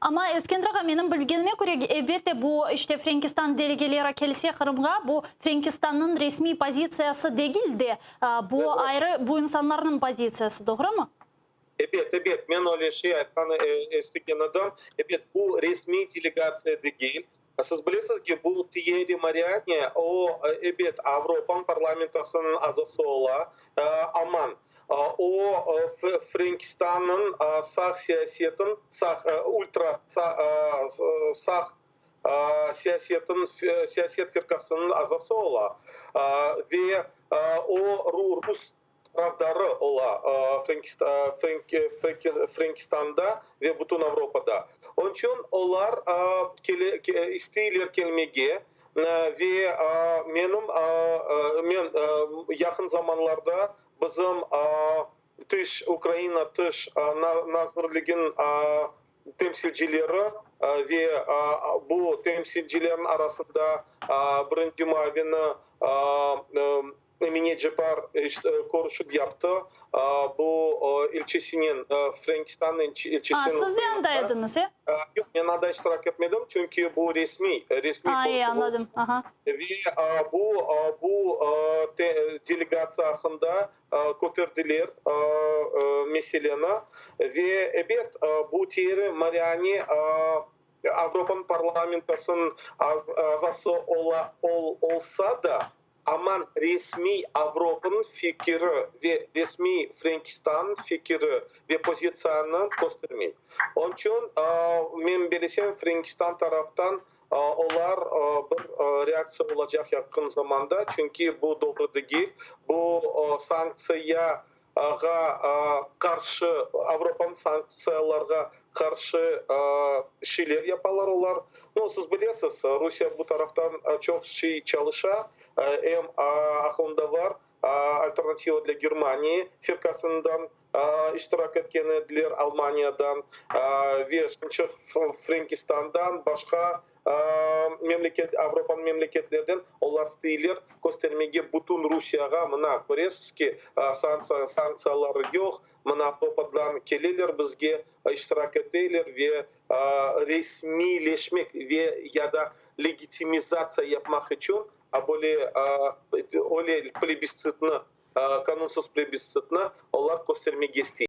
Amma, Eskender ağa, menim bilgenime köre, elbette, bu, işte, Frenkistan delegeleri kelse Qırımğa, bu Frenkistannıñ resmiy pozitsiyası degil de, bu ayrı, bu insanlarnıñ pozitsiyası, doğrumı? Ebet, ebet, men öyle şey aytqan estigen edim. Ebet, bu resmiy delegatsiya degil. Siz bilesiz ki, bu Tyerri Mariani, o, ebet, Avropa parlamentosınıñ azası ola, aman, o, Frenkistannıñ sağ siyasetin, sağ, ultra sağ siyasetin, siyaset firqasınıñ azası ola ve o, rus tarafdarı ola Frenkistanda ve bütün Avropada. Onıñ içün olar isteyler kelmege ve menim men yaqın zamanlarda bizim tış Ukraina tış nazirliginiñ temsilcileri ve bu temsilcilerniñ arasında birinci muavini Emine Ceppar körüşüv yaptı bu elçisinen, Frenkistan elçisinen. A, siz de anda ediñiz, e? Yoq, men anda iştirak etmedim, çünki bu resmiy, resmiy körüşüv. A, e, añladım, aha. Ve bu, bu delegatsiya aqqında köterdiler meseleni. Ve, ebet, bu Tyerri Mariani Avropanıñ parlamentosınıñ azası ola, olsa da, Aman resmiy Avropanıñ fikiri ve resmiy Frenkistannıñ fikiri ve pozitsiyanı köstermey. Onıñ içün, men belesem, Frenkistan taraftan olar bir reaktsiya olacaq yaqın zamanda, çünki bu doğru degil, bu sanktsiyağa qarşı, Avropanıñ sanktsiyalarğa qarşı şeyler yapalar olar. No, siz bilesiz, Rusiye bu taraftan çoq şey çalışa, em aqlında bar, Alternativa dlâ Germaniyi firqasından iştirak etken ediler, Almaniyadan ve Frenkistandan, başqa memleket, Avropanıñ memleketlerden olar isteyler köstermege bütün Rusiyağa, mına, köresiz ki, sanktsiyalar yoq, mına, Avropadan keleler bizge, iştirak eteler ve resmiyleşmek ve ya da legitimizatsiya yapmaq içün böyle öyle plebistsitni, qanunsız plebistsitni olar köstermege isteyler.